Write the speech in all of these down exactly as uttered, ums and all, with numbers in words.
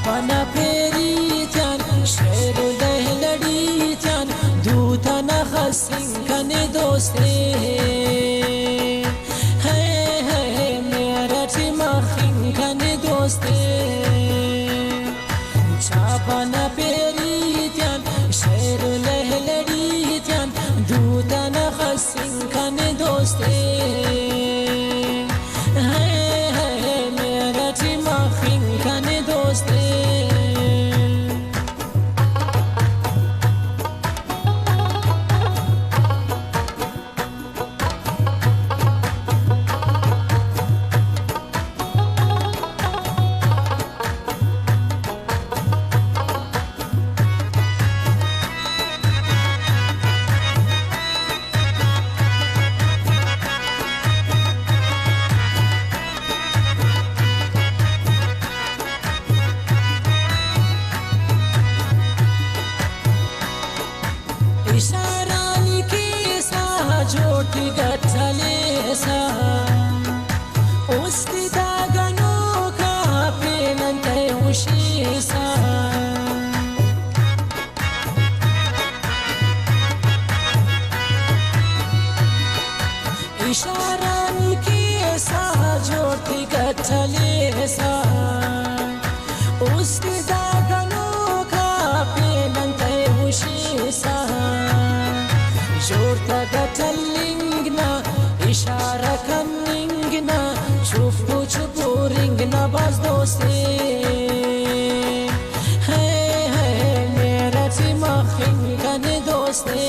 پنا پیری تیان، شعر و لہلڑی تیان، دوت انا خسنگ کنے دوستے۔ ہے ہے میرٹ مخنگ کنے دوستے۔ چاپا نا پیری تیان، شعر و لہلڑی تیان، دوت انا خسنگ کنے دوستے۔ ہے ہے میرٹ مخنگ کنے دوستے۔ اشارہ نی کیسہ، جوڑ ٹی گٹلیسہ، است داگنوکا پین انتئے ہشیسہ۔ اشارہ نی کیسہ، جوڑ ٹی گٹلیسہ، است داگنوکا پین انتئے ہشیسہ۔ جوڑ تا گٹلنگ نا، اشارہ کننگ نا، چپ چپ ہرنگ نا بھاز دوستے۔ ہے ہے میرٹ مخنگ کنے دوستے۔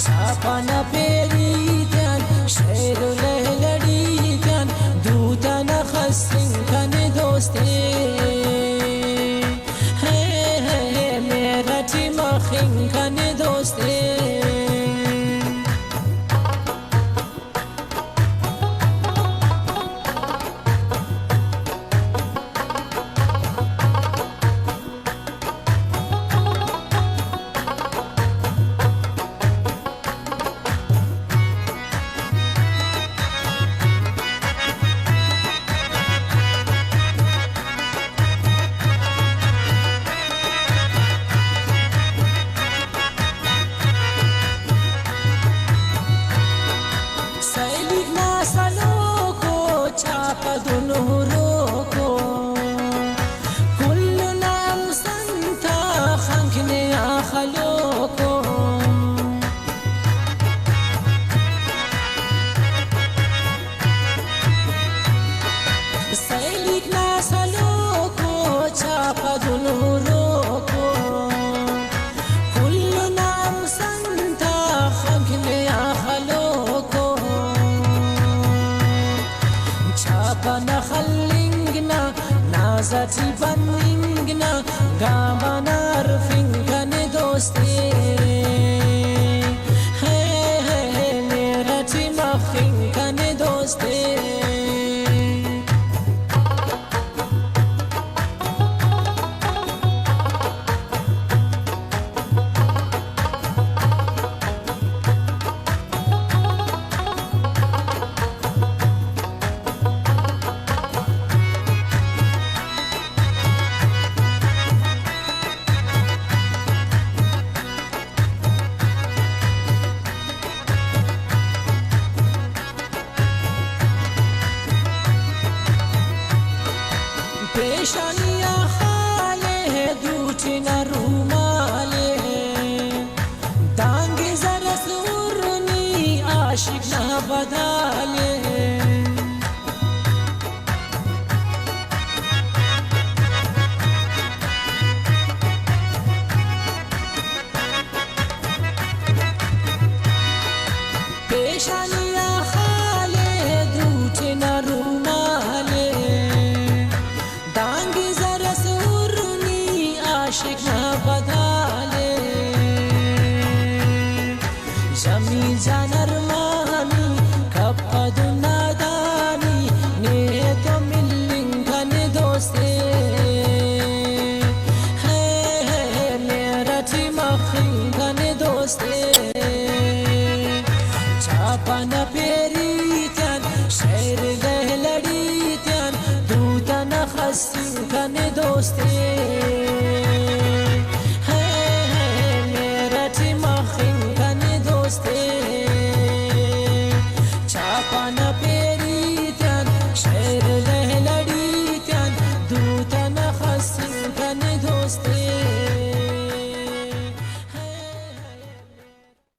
چاپا نا پیری تیان، شعر و لہلڑی تیان، دوت انا خسنگ کنے دوستے۔ ہے ہے میرٹ مخنگ کنے دوستے۔ سیلیک نا سلوکو، چاپہ دن ہروکو، کل نا ہم سنگ تا خنک نے آ خلوکو۔ سیلیک نا سلوکو، چاپہ دن ہروکو، کل نا ہم سنگ تا خنک نے آ خلوکو۔ چاپہ نا خلنگ نا، ناز اٹی بننگ نا، گام انا ہرفنگ کنے دوستے۔ ہے ہے میرٹ مخنگ کنے دوستے۔ پیشانی آ خال ءِ، دوٹی نا رومال ءِ، دانگے زرس ہر نی عاشق نا بدال ءِ۔ پیشانی آ خال ءِ، دوٹی نا رومال ءِ، دانگے زرس ہر نی عاشق نا بدال ءِ۔ جمیل جان ارمانی، کپہ دن نادانی، نے تو ملنگ کنے دوستے۔ ہے ہے میرٹ مخنگ کنے دوستے۔ چاپہ نا پیری تیان، شعر لہلڑی تیان، دوت انا خسنگ کنے دوستی۔